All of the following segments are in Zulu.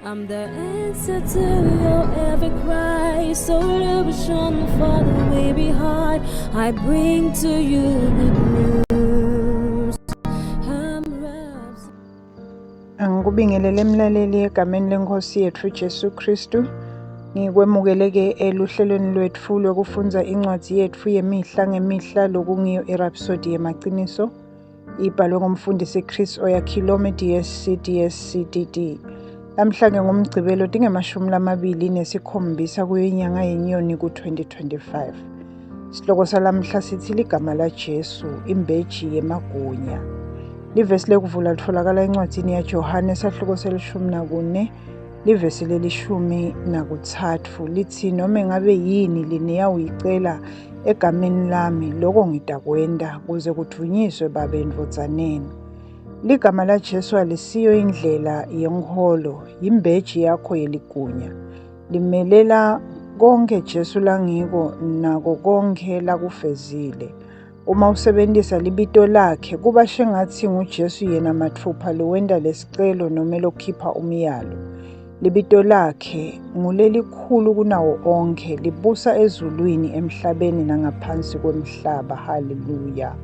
I'm the answer to your every cry, solution for the weary heart. I bring to you good news. I'm wrapped. Angikubingelele mlaleli egameni lenkosi yethu Jesu Kristu. Ngikwemukele-ke eluhlelweni lwetfu lwekufundza incwadzi yetfu yemihla ngemihla lokungiyo iRhapsody yemaciniso. Ibhalwe ngumfundisi Chris Oyakhilome DSC DSC DD. Namhla-ke nguMgcibelo 27 kuyo inyanga yeNyoni ku-2025. Sihloko salamhla sithi ligama laJesu, imbeji yemagunya. Livesi lekuvula litfolakala encwadzini yaJohane sahluko se-14 livesi leli-13 lithi nome ngabe yini leniyawuyicela egameni lami loko ngitakwenta kuze kudvunyiswe Babe endvodzaneni. Ligama laJesu alisiyo indlela yenkholo, yimbeji yakho yeligunya. Limelela konke Jesu langiko nako konkhe lakufezile. Uma usebentisa libito lakhe kuba shengatsi nguJesu yena matfupha lowenta lesicelo nome lokhipha umyalo. Libito lakhe ngulelikhulu kunawo onkhe, libusa ezulwini, emhlabeni nangaphansi kwemhlaba. Haleluya.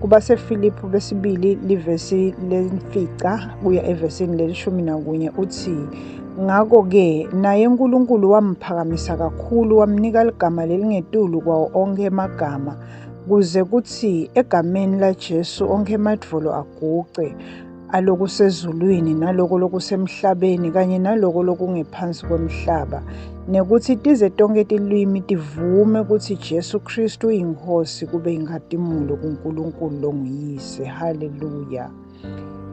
KubaseFiliphu besibili livesi lemfica kuya evesini leli-11 uthi ngako-ke naye uNkulunkulu wamphakamisa kakhulu wamnika ligama lelingetulu kwawo onkhe emagama kuze kutsi egameni laJesu onkhe emadvolo aguce alokusezulwini naloko lokusemhlabeni kanye naloko lokungephansi kwemhlaba nekutsi tize tonkhe tilwimi tivume kutsi Jesu Kristu uyinkosi kube inkhatimulo kuNkulunkulu longuyise. Haleluya.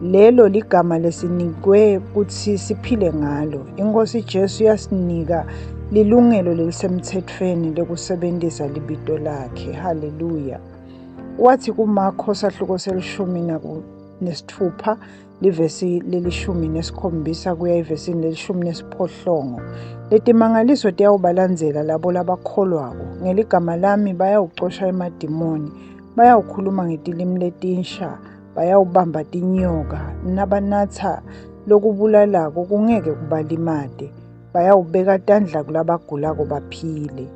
Lelo ligama lesinikwe kutsi siphile ngalo. Inkosi Jesu yasinika lilungelo lelisemtsetfweni lekusebentisa libito lakhe. Haleluya. Wathi kuMakho sahluko se-16 livesi leli-17 kuya evesini leli-18. Letimangaliso tiyawubalandzela labo labakholwako. Ngeligama lami bayawucosha emadimoni, bayawukhuluma ngetilimi letinsha, bayawubamba tinyoka, nabanatsa lokubulalako kungeke kubalimate, bayawubeka tandla kulabagulako baphile.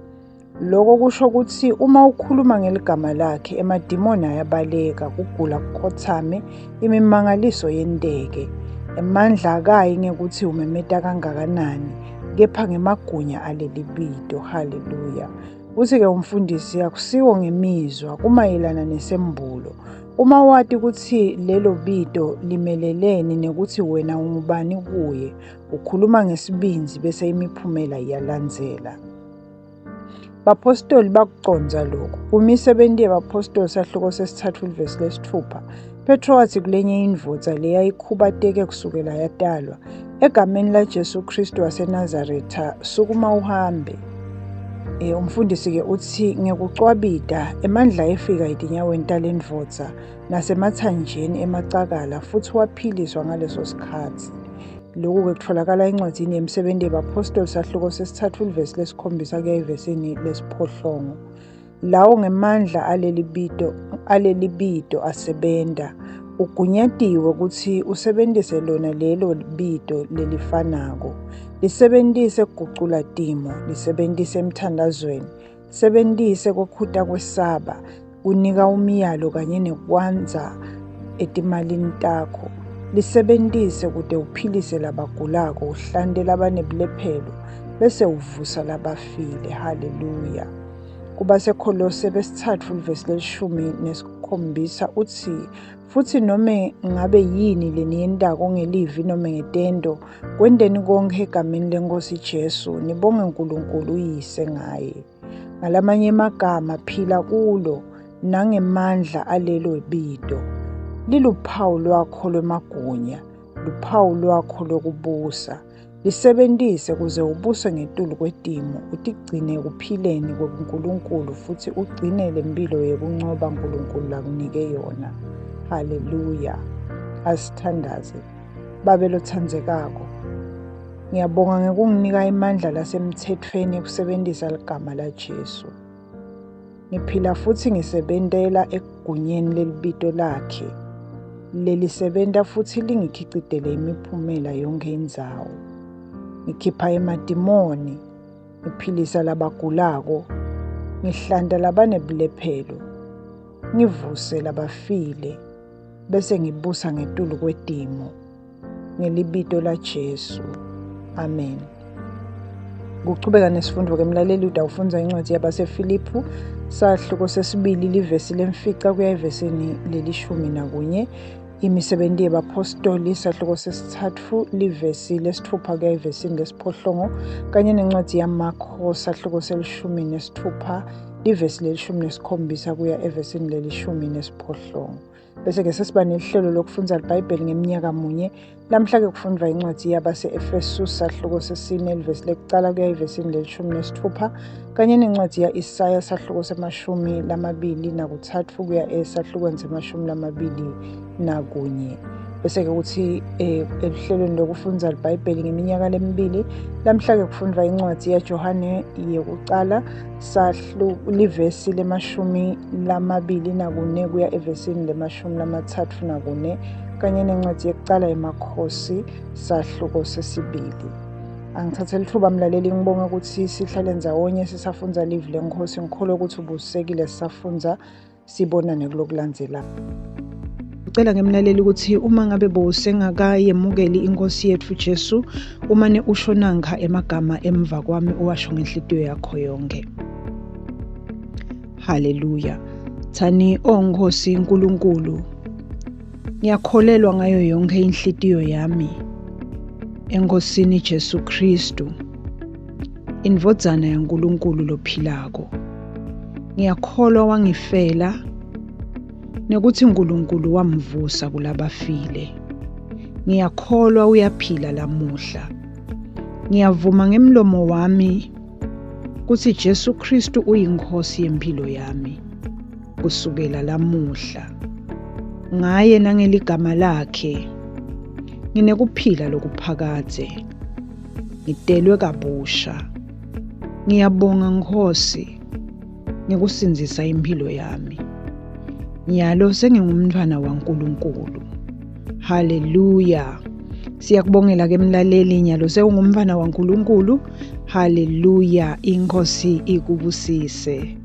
Loko kusho kutsi uma ukhuluma ngeligama lakhe emadimoni ayabaleka, kugula kukhotsame, imimangaliso yenteke. Emandla akayi ngekutsi umemeta kangakanani, kepha ngemagunya aleli bito. Haleluya. Uthi-ke umfundisi akusiwo ngemizwa, kumayelana nesembulo. Uma wati kutsi lelo bito limeleleni nekutsi wena ungubani kuye, ukhuluma ngesibindzi bese imiphumela iyalandzela. Baphostoli bakucondza lokhu. Kumisebenti yebaphostoli sahluko sesithathu livesi lesitfupha, Petro watsi kulenye indvodza leyayikhubateke kusukela yatalwa, egameni laJesu Kristu waseNazaretha, sukuma uhambe. Umfundisi-ke utsi ngekucwabita emandla efika etinyaweni talendvodza nasematsanjeni emacakala futsi waphiliswa ngaleso sikhatsi. Lokhu-ke kutfolakala encwadzini yemsebenti yebaphostoli sahluko sesithathu livesi lesikhombisa kuya evesini lesiphohlongo. Lawo ngemandla aleli bito asebenta. Ugunyatiwe kutsi usebentise lona lelo bito lelifanako. Lisebentise kugucula timo, lisebentise emthandazweni, sebentise kwekhuta kwesaba, kunika umyalo kanye nekwandza etimalini takho. Lisebentise kute uphilise labagulako, uhlante labanebulephelo, bese uvusa labafile. Haleluya. KubaseKholose besithathu livesi leli-17 uthi futsi nome ngabe yini leniyentako ngelivi nome ngetento, kwenteni konkhe egameni leNkosi Jesu, nibonge uNkulunkulu uYise ngaye. Ngalamanye emagama phila kulo nangemandla alelo bito. Liluphawu lwakho lwemagunya, luphawu lwakho lwekubusa. Lisebentise kuze ubuse ngetulu kwetimo, utigcine ekuphileni kwebuNkulunkulu futsi ugcine lemphilo yekuncoba Nkulunkulu lakunike yona. Haleluya. Asithandaze. Babe lotsandzekako, ngiyabonga ngekunginika emandla lasemtsetfweni ekusebentisa ligama laJesu. Ngiphila futsi ngisebentela ekugunyeni lelibito lakhe lelisebenta futsi lingikhicitele imiphumela yonkhe indzawo. Ngikhipha emadimoni, ngiphilisa labagulako, ngihlanta labanebulephelo, ngivuse labafile, bese ngibusa ngetulu kwetimo. Ngelibito laJesu. Amen. Kuchubeka nesifundo-ke mlaleli utawufundza incwadi yabaseFiliphu sahluko sesibili livesi lemfica kuya evesini lelishumi nakunye. Imisebenti yebaphostoli sahluko sesitsatfu livesi lesitfupha kuya evesini lesiphohlongo kanye nencwadzi yaMakho sahluko selishumi nesitfupha livesi lelishumi nesikhombisa kuya evesini lelishumi nesiphohlongo. Bese-ke sesiba nelihlelo lokufundza liBhayibheli ngemnyaka munye. Lamhla-ke kufundvwa incwadzi yabase-Efesu sahluko sesine livesi lekucala kuya evesini lelishumi nesitfupha kanye nencwadzi ya-Isaya sahluko semashumi lamabili nakutsatfu kuya esahlukweni semashumi lamabili nakunye. Bese-ke kuthi eluhlelweni lokufundza liBhayibheli ngeminyaka lemibili lamhla-ke kufundvwa incwadzi yaJohane yekucala sahlu livesi lemashumi lamabili nakune kuya evesini lemashumi lamatsatfu nakune kanye nencwadzi yekucala yemakhosi sahluko sesibili. Angithathe lithuba mlaleli ngibonge ukuthi sihlale ndzawonye sisafundza livi leNkhosi. Ngikholwa ukuthi ubusekile sisafundza sibonane kulokulandzelako. Ngicela ngemlaleli ukuthi uma ngabe bowusengakayemukeli inkosi yetfu Jesu, umane usho nankha emagama emva kwami uwasho ngenhlitiyo yakho yonke. Haleluya. Thani, O Nkosi uNkulunkulu, ngiyakholelwa ngayo yonke inhlitiyo yami eNkosini Jesu Kristu, indvodzana yaNkulunkulu lophilako. Ngiyakholwa wangifela nekuthi uNkulunkulu wamvusa kulabafile. Ngiyakholwa uyaphila lamuhla. Ngiyavuma ngemlomo wami kutsi Jesu Kristu uyiNkhosi yemphilo yami kusukela lamuhla. Ngaye nangeligama lakhe nginekuphila lokuphakadze. Ngitelwe kabusha. Ngiyabonga Nkhosi ngekusindzisa imphilo yami. Nyalo sengingumntfwana waNkulunkulu. Haleluya. Siyakubongela ke mlaleli nyalo sewungumntfwana waNkulunkulu. Haleluya. Inkosi ikubusise.